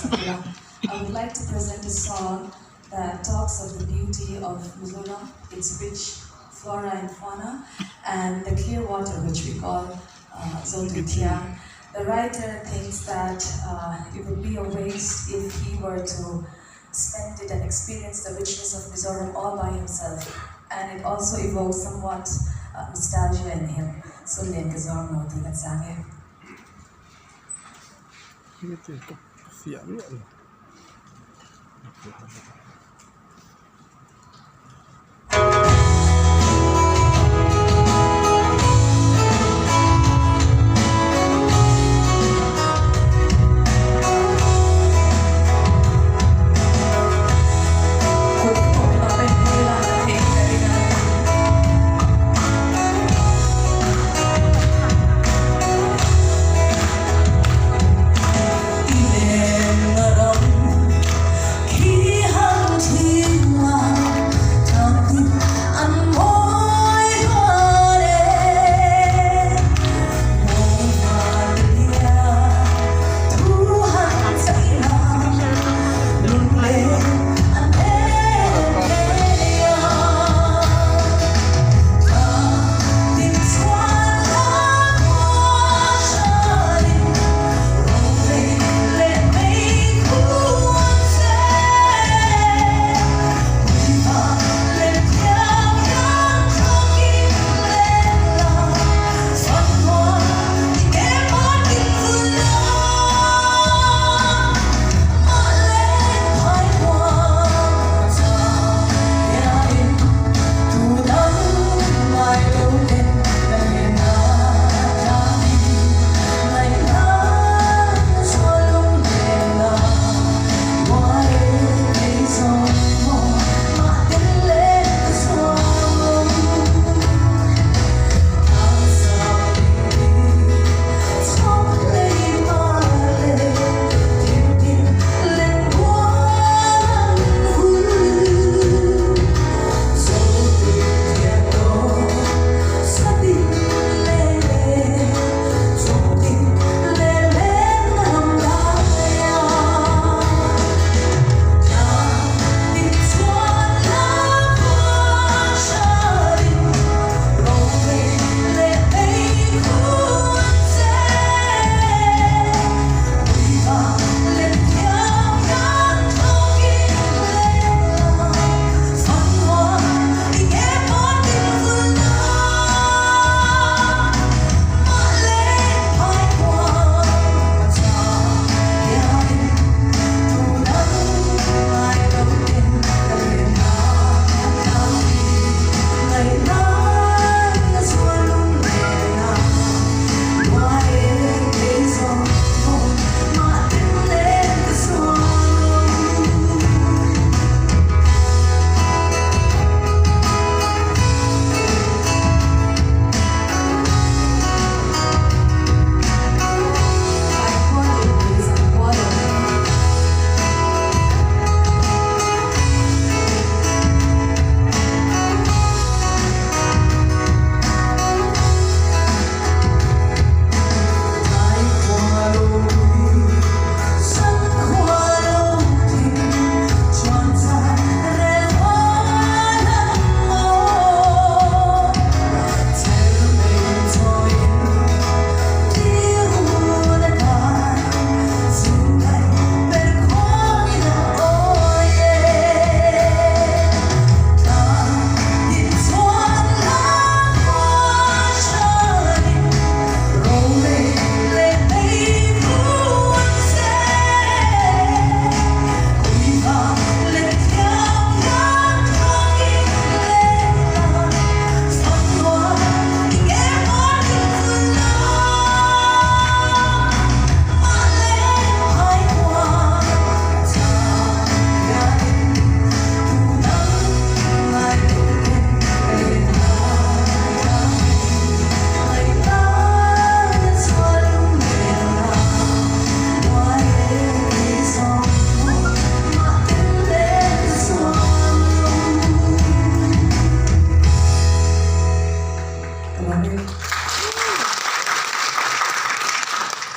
sak ila. I would like to present a song that talks of the beauty of Mizoram, its rich flora and fauna, and the clear water which we call Zotuithiang. The writer thinks that it would be a waste if he were to spend it and experience the richness of Mizoram all by himself. And it also evokes somewhat nostalgia in him. So len ka zawng no ti kan sang e. Fiah miah lo.